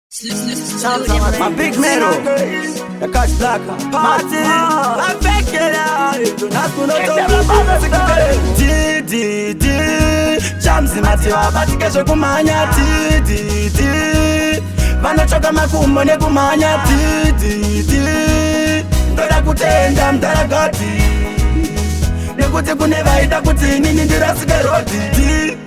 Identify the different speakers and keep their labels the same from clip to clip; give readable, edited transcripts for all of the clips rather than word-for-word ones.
Speaker 1: My big metal, the cash black, party, D D D, Jamzi matiwa batike zvekumhanya. D D D, vanotsvaka makumbo nekumhanya. D D D, ndoda kutenda mudharagadhi nekuti kune vaida kuti inini ndirasike road. D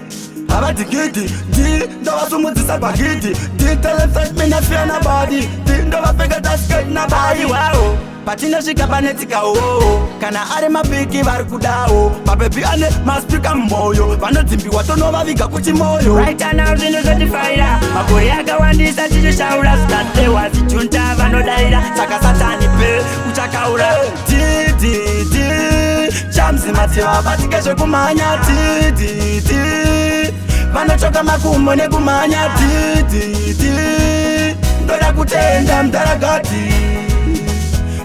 Speaker 1: havadhigidhi, D ndovasumudzisa bhagidhi, D telefet mina fear nobody, D ndovapfekedza skirt nabody wao. Patinosvika pane tsikawo, kana ari mapiki vari kudawo, mabhebhi ane maspika mumwoyo, vanodzimbiwa tonovaviga kuchimoyo.
Speaker 2: Right now zvinhu zvotifaira, makore akawandisa tichishaura, zikatewa zijunta vanodaira,
Speaker 1: saka Satani pe uchakaura. D D D, Chamzi matsiva batike zvekumhanya. D D D, vanotsvaka makumbo nekumhanya. D D D, ndoda kutenda mudharagadhi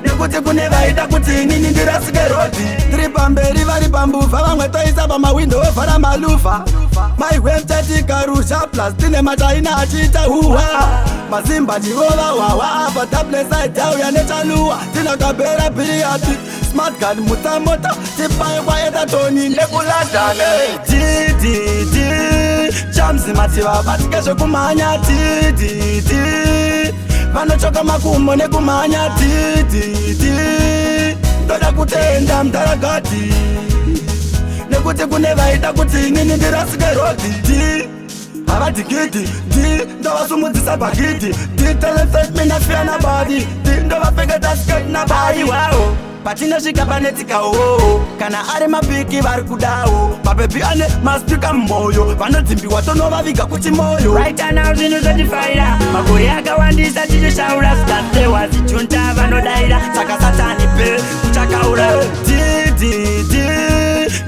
Speaker 1: nekuti kune vaida kuti inini ndirasike road. Tiri pamberi, vari pambuvha, vamwe toisa pamawindo vovhara maluva. Maihwemchatikarusha plus tine machaina achiita huhwa, mazimba chirova hwahwa apa tablesaid yauya nechaluwa, tinakabhera bhiriyati smart gun mutsamota tipaye kwaetatoni nekuLondon. D D D, Chamzi matsiva batike zvekumhanya. D D D, vanotsvaka makumbo nekumhanya. D D D, ndoda kutenda mudharagadhi nekuti kune vaida kuti inini ndirasike road. D havadhigidhi, D ndovasumudzisa bhagidhi, D telefet mina fear nobody, D ndovapfekedza skirt nabody wao. Patinosvika pane tsikawo, kana ari mapiki vari kudawo, mabhebhi ane maspika mumwoyo, vanodzimbiwa tonovaviga kuchimoyo.
Speaker 2: Right now zvinhu zvotifaira, makore akawandisa tichishaura, zikatewa zijunta vanodaira,
Speaker 1: saka Satani pe uchakaura. D D D,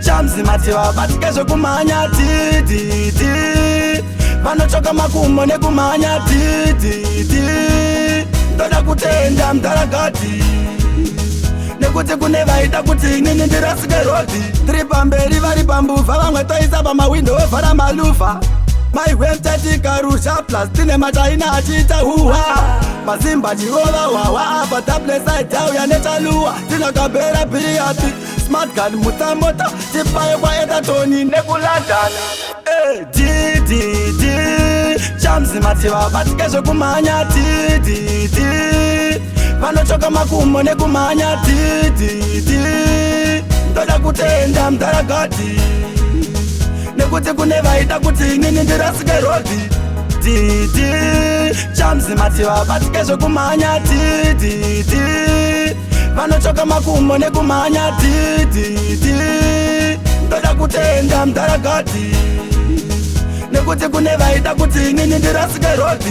Speaker 1: Chamzi matsiva batike zvekumhanya. D D D, vanotsvaka makumbo nekumhanya. D D D, ndoda kutenda mudharagadhi nekuti kune vaida kuti inini ndirasike road. Tiri pamberi, vari pambuvha, vamwe toisa pamawindo vovhara maluva. Maihwemchatikarusha plus tine machaina achiita huhwa, mazimba chirova hwahwa apa tablesaid yauya nechaluwa, tinakabhera bhiriyati smart gun mutsamota tipaye kwaetatoni nekuLondon. D D D, Chamzi matsiva batike zvekumhanya. D D D, vanotsvaka makumbo nekumhanya. D D D, ndoda kutenda mudharagadhi nekuti kune vaida kuti inini ndirasike road. D D, Chamzi matsiva batike zvekumhanya. D D D, vanotsvaka makumbo nekumhanya. D D D, ndoda kutenda mudharagadhi nekuti kune vaida kuti inini ndirasike road.